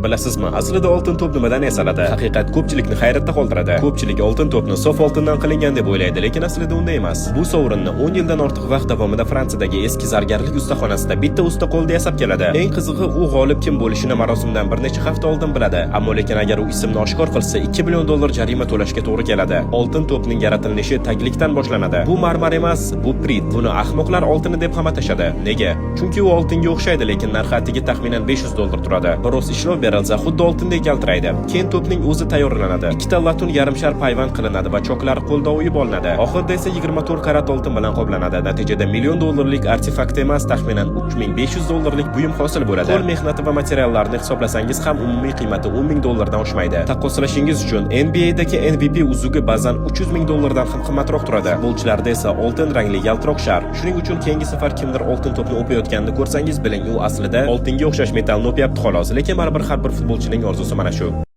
Bilasizmi, aslida oltin to'p nimadan yasaladi? Haqiqat ko'pchilikni hayratda qoldiradi. Ko'pchilik oltin to'pni sof oltindan qilingan deb o'ylaydi, lekin aslida unday emas. Bu sovrinni 10 yildan ortiq vaqt davomida Fransiyadagi eski zargarlik ustaxonasida bitta usta qo'lda yasab keladi. Eng qizig'i, u g'olib kim bo'lishini marosimdan bir necha hafta oldin biladi. Ammo lekin agar u ismni oshkor qilsa, 2 million dollar jarima to'lashga to'g'ri keladi. Oltin to'pning yaratilishi taglikdan boshlanadi. Bu marmar emas, bu prit. Buni ahmoqlar oltini deb ham atashadi. Nega? Chunki u oltinga o'xshaydi, lekin narxi atigi taxminan 500 dollar turadi. Biroz ishlov berilsa, xuddi oltindek yaltiraydi. Keyin to'pning o'zi tayyorlanadi. Ikkita latun yarimshar payvand qilinadi va choklari qo'lda o'yib olinadi. Oxirida esa 24 karat oltin bilan qoplanadi. Natijada million dollarlik artefakt emas, taxminan 3500 dollarlik buyum hosil bo'ladi. Qo'l mehnati va materiallarni hisoblasangiz ham, umumiy qiymati 10 ming dollardan oshmaydi. Taqqoslashingiz uchun, NBAdagi MVP uzugi ba'zan 300 ming dollardan ham qimmatroq turadi. Futbolchilarda esa oltin rangli yaltiroq shar. Shuning uchun keyingi safar kimdir oltin to'pni o'payotganini ko'rsangiz, biling, u aslida oltinga o'xshash metallni o'pyapti, xolos. Lekin baribir har bir futbolchining orzusi mana shu.